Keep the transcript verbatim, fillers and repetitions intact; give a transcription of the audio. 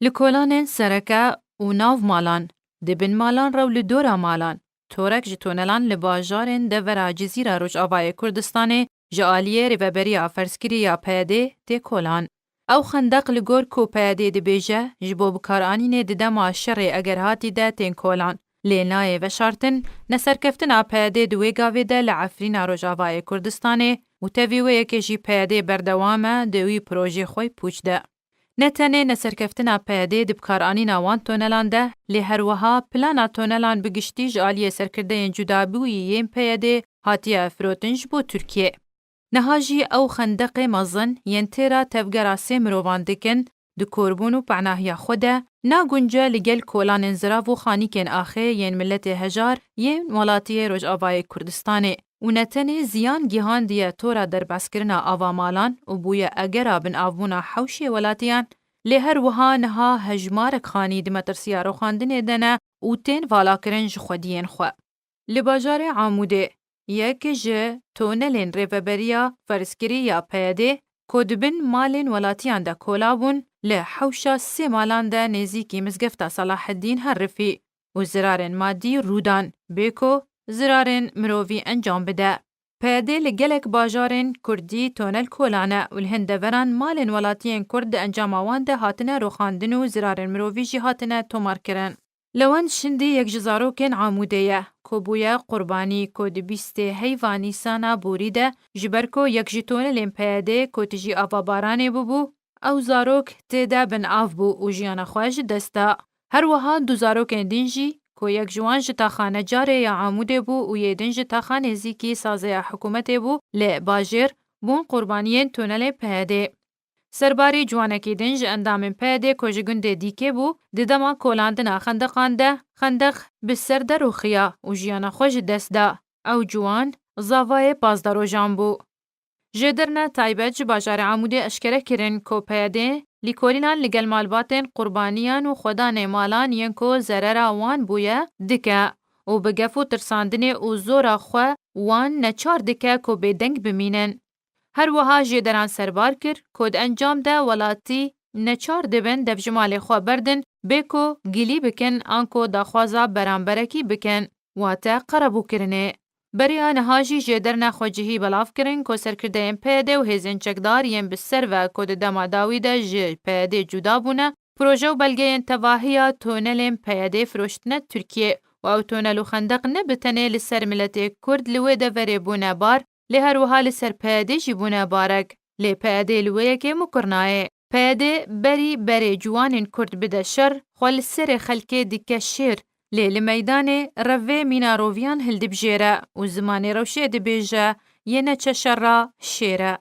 Li kolanên sereke û nav malan, di bin malan re û li dora malan, torek ji tonelan li bajarên devera Cizîra Rojavayê Kurdistanê ji aliyê rêveberiya ferzkirî ya P Y D'ê tê kolan. Ew xendeq li gor ku P Y D'ê dibêje, ji bo bikaranînê di dema şerê egerhatî de tên kolan, lê nayê veşartin, neserkeftina P Y D'ê di wê gavê de li Efrîna Rojavayê Kurdistanê û tevî wê yekê jî P Y D'ê berdewam e di wî projê xwe yê pûç de. Ne tenê neserkeftina P Y D'ê di bikaranîna wan tonelan de, lê her wiha plana tonelan bi giştî ji aliyê serkirdeyên cudabûyî yên P Y D'ê hatiye firotin ji bo Tirkiyê. Niha jî ew xendeqê mezin yên têra tevgera sê mirovan dikin, di korbûn û penahiya xwe de, nagunce li gel kolanên zirav û xanîkên axê yên miletê hejar yên welatiyê Rojavayê Kurdistanê û ne tenê ziyan gihandiye tora derbeskirina ava malan û bûye egera binavbûna hewşê welatiyan, lê her wiha niha hejmarek xanî di metirsiya rûxandinê de ne û tên valakirin ji xwediyên xwe. Li bajarê Amûdê yek ji tonelên rêveberiya ferzkirî ya P Y D'ê ku di bin malên welatiyan de kola bûn, li hewşa sê malan de nêzîkî mizgefta Selaheddîn herifî û zirarên madî rû dan, bê ku zirarên mirovî encam bide. P Y D li gelek bajarên Kurdî tonel kola ne û li hin deveran malên welatiyên Kurd di encama wan de hatine rûxandin û zirarên mirovî jî hatine tomarkirin. Lewend Şindî yek ji zarokên Amûdê ye, ku bûye qurbanî, ku di bîstê heyva Nîsana borî de, ji ber ku yek ji tonelên P Y D'ê ku tijî ava baranê bûbû, ew zarok tê de bin av bû û jiyana xwe ji dest da. Her wiha du zarokên din jî, ku yek ji wan ji taxa Necarê ya Amûdê bû û yê din ji taxa nêzîkî sazeya hikûmetê bû, li bajêr bûn qurbaniyên tonelê P Y D'ê. Serbarî ciwanekî din ji endamên P Y D'ê ku ji gundê Dîkê bû, di dema kolandina xendeqan de xendeq bi ser de rûxiya û jiyana xwe ji dest da. Ew ciwan zavayê pazdeh rojan bû. Jêderine taybet ji bajarê Amûdê eşkere kirin ku P Y D lîkolînan li gel malbatên qurbaniyan û xwedanê malan yên ku zerera wan bûye dike û bi gef û tirsandinê û zora xwe wan neçar dike ku bêdeng bimînin. Her wiha jêderan serbar kir ku di encam de welatî neçar dibin devjimalê xwe berdin, bê ku gilî bikin an ku daxwaza beramberekî bikin, wate qerebûkirinê. Beriya niha jî jêderine xwecihî belav kirin ku serkirdeyên P Y D û hêzên çekdar yên bi ser ve ku di dema dawî de ji P Y D cuda bûne, proje û belgeyên tevahiya tonelên P Y D firoştine Tirkiyê û ew tonel û xendeq ne bi tenê li ser miletê Kurd li wê deverê bûne bar, lê her wiha li ser P Y D jî bûne barek. Lê P Y D li wê yekê mukir nayê. P Y D berî berê ciwanên Kurd bide şer, xwe li serê xelkê dike şêr, lê li meydanê revê mîna roviyan hildibijêre û zimanê rewşê dibêje, yê neçe şer re şêr e.